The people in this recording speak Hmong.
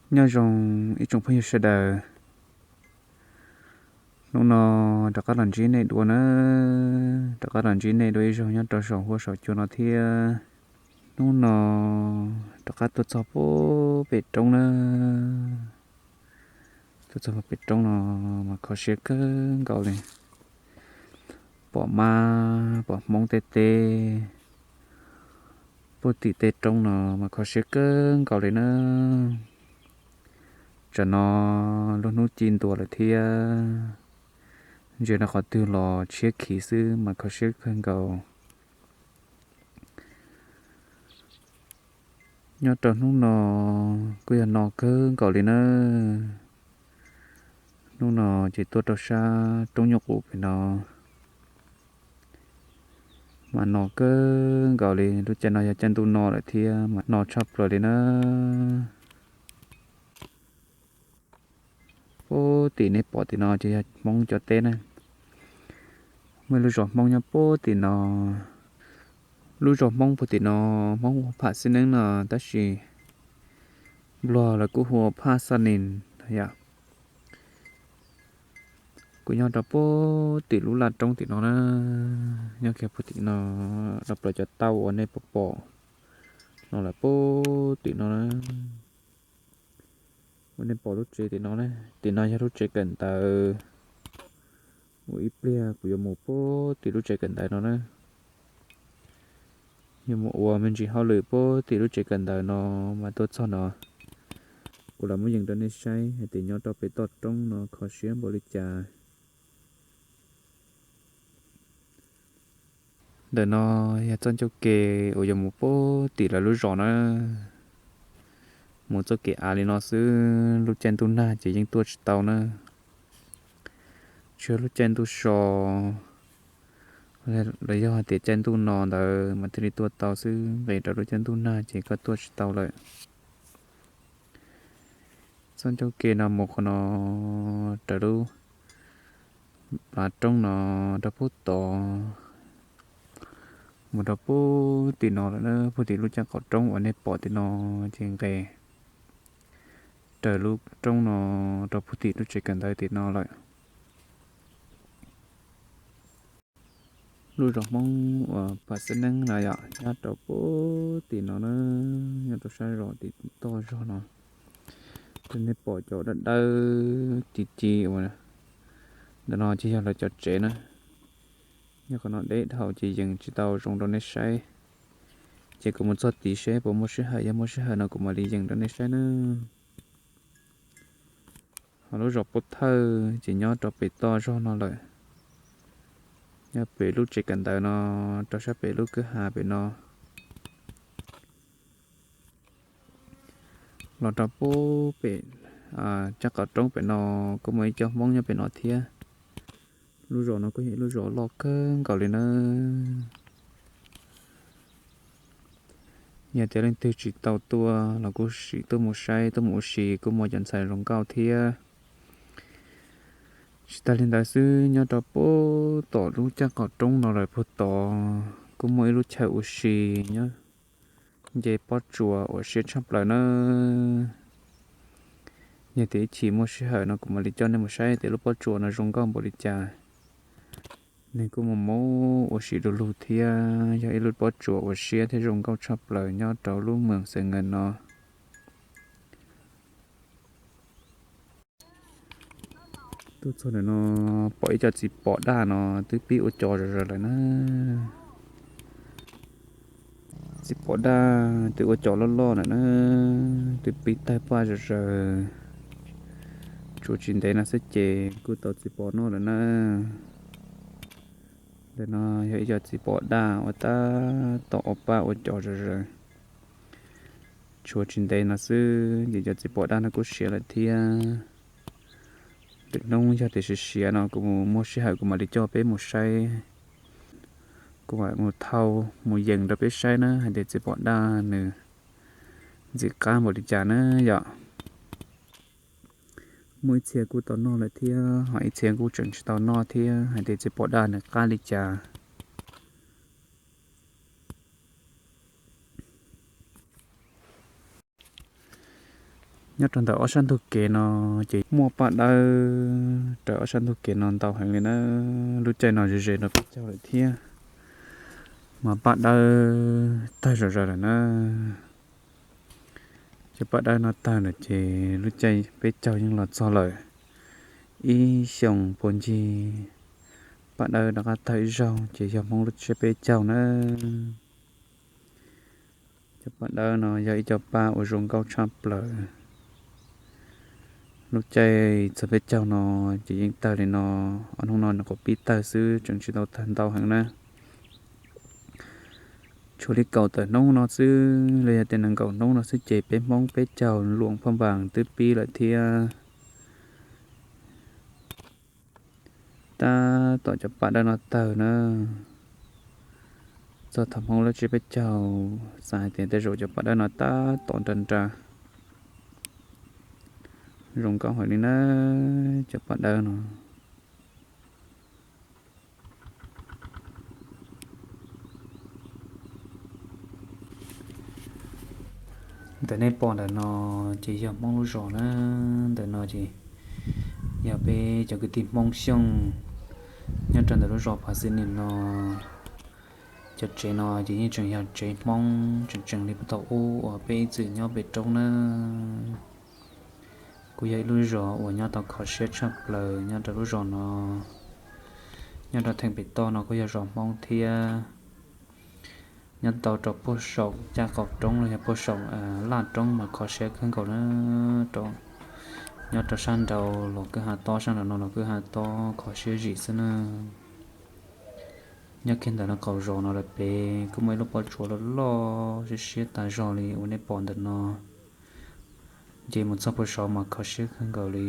Nyob zoo ib tsoom phooj ywg sawv daws, hnub no rov qab los ntsib nej dua na, rov qab los ntsib nej dua ib zaug nyob rau saum huab saum cua no thiab. Hnub no rov qab tuaj txog puag pem roob na, tuaj txog puag pem roob no mas kho siab kawg nkaus li. Pom mab pom hmoob teb teb puag tim tej roob no mas kho siab kawg nkaus li na. Tsam no lub hnub ci ntua lawm thiab, ntsia rau qhov twg los tshiab khiv xwb mas kho siab kawg nkaus. Nyob rau hnub no kuj yog no kawg nkaus li na. Hnub no ces tuaj rau sab roob nyuj qus pem no mas no kawg nkaus li. Lub caij no yog caij ntuj no lawm thiab mas no tshaj plaws li na. Puag tim nej pom tim no ces yog hmoob cov teb na. Muaj ib lub zos hmoob nyob puag tim no. Lub zos hmoob puag tim no, hmoob hu Pham Xib Neeb no, tab sis nplog lawv kuj hu ua Phaj Xaj Nis yom. Kuv nyob rau puag tim lub laj roob tim no na, nyob kiag puag tim no, los plaws cov tauj uas nej pom pom no lawm puag tim no na. Uas nej pom lub tsev tim no na, tim no yog lub tsev kawm ntawv uas ib pliag kuv yuav mus puag tim lub tsev kawm ntawv no na. Yuav mus ua me ntsis hauj lwm puag tim lub tsev kawm ntawv no mas tuaj txog no kuv lam muab yees rau nej saib hais tias nyob rau pem toj roob no kho siab npaum li cas. Ntawm no yog txoj ncauj ke uas yuav mus puag tim lawv lub zos na. Mus txoj kev av li no xwb, lub caij ntuj nag ces yeej tuaj tsis tau na. Tsuas lub caij ntuj so los yog hais tias caij ntuj no ntawd mas thiaj li tuaj tau xwb, nqis rau lub caij ntuj nag ces koj tuaj tsis tau lawm. Txoj ncauj ke no mus qhov no raws lub plav roob no rau puag tod, mus rau puag tim no lawm na, puag tim lub caj qaum roob uas nej pom tim no ces nqes raws lub roob no rau puag tim lub tsev kawm ntawv tim no lawm. Lub zos Hmoob uas Pham Xeeb Neeb no yom, nyob rau puag tim no na, nyob rau sab zos tim toj zog no. Ces nej pom cov dawb dawb ci ci uas ntawm no ces yog lawv cov tsev na. Nyob qhov no deb dhau ces yees tsis tau zoo rau nej saib. Ces kuv mus txog tid seb puas muaj sij hawm, yog muaj sij hawm no kuv mam li yees rau nej saib na. Ho lub zos Pub Thawj ces nyob rau pem toj zog no lawm, nyob pem lub tsev kawm ntawv no, rau sab pem lub kwj ha pem no. Los rau puag pem caj qaum roob pem no, kuj muaj ib co Hmoob nyob pem no thiab. Lub zos no kuj yog ib lub zos loj kawg nkaus li na. Yog tias leej twg tsis tau tuaj los kuj sim tuaj mus saib, tuaj mus ua si, kuj muaj cov ntxhais zoo nkauj thiab. Tsis tas li ntawd xwb, nyob rau puag tom lub caj qaum roob no lawm puag tod kuj muaj ib lub chaw ua si nyob, nce pob tsuas uas siab tshaj plaws na. Yog tias ib chim muaj sij hawm no kuv mam li coj nej mus saib tias lub pob tsuas no zoo nkauj npaum li cas. Nws kuj mus mus ua si du lug thiab, yog ib lub pob tsuas uas siab thiab zoo nkauj tshaj plaws nyob rau lub moos Xeem Nkees no. Tuaj txog ntawm no pom ib co txiv pom daj no twb pib ua cos zom zaws lawm na. Txiv pom daj twb ua cos loj loj lawm na, twb pib tawg paj zom zaws. Tshuav tsis ntev no xwb ces kuj tau txiv pom noj lawm na. Ntawm no yog ib co txiv pom daj uas tab tom ua paj ua cos zom zaws. Tshuav tsis ntev no xwb ces cov txiv pom daj no kuj siav lawm thiab. Lwm hnub yog tias siav siav no kuv muaj sij hawm kuv mam li coj peb mus saib. Kuv mam mus thauj mus yees rau peb saib na hais tias txiv pom daj nws ntxim qab npaum li cas na yom. Muaj ib txhia kuj tau noj lawm thiab, ho ib txhia kuj tseem tsis tau noj thiab, hais tias txiv pom daj nws qab li cas. Nyob rau ntawm ob sab ntug kev no ces muaj paj dawb raws ob sab ntug kev no ntau heev li na. Lub caij no ze ze rau peb caug lawm thiab, mas paj dawb tawg zom zaws lawm na. Cov paj dawb no tawg lawm ces lub caij peb caug yeej los txog lawm ib xyoos puag ncig. Paj dawb rov qab tawg ib zaug ces yog Hmoob lub tsiab peb caug na. Cov paj dawb no yog ib co paj uas zoo nkauj tshaj plaws. Lub caij txog peb caug no ces yeej tawg li no, ob hnub no nyuam qhuav pib tawg xwb, tseem tsis tau tawg ntau heev na. Tshuav li kaum tawm hnub no xwb los yog tias nees nkaum hnub no xwb ces peb Hmoob peb caug Luam Phaj Npas twb pib lawm thiab. Tab tom cov paj dawb no tawg na, txog thaum Hmoob lub tsiab peb caug, xav hais tias tej zaum cov paj dawb no tab tom nra nra. Zoo nkauj heev li na, cov paj dawb no. Ntawm nej pom ntawm no ces yog Hmoob lub zos na. Ntawm no ces yog peb cov kwv tij Hmoob Xyooj nyob rau ntawm lub zos Phav Xis Nim no. Cov tsev no ces yeej tseem yog tsev Hmoob tseem tseem li puag thaum ub uas peb ib txwm nyob pem roob na. Kuj yog ib lub zos uas nyob tau kho siab tshaj plaws nyob rau lub zos no. Nyob rau theem pem toj no kuj yog zos Hmoob thiab. Nyob tau rau puag saum caj qaum roob los yog puag saum laj roob mas kho siab kawg nkaus na. Nyob rau sab nraud los kwj ha tob, sab nraud no los kwj ha tob, kho siab zim xwb na. Nyob kiag ntawm lawv qaum zos no lawm pem kuj muaj ib lub pob tsuas loj loj siab siab tas zog li uas nej pom ntawm no. Nce mus txog puag saud mas kho siab kawg nkaus li.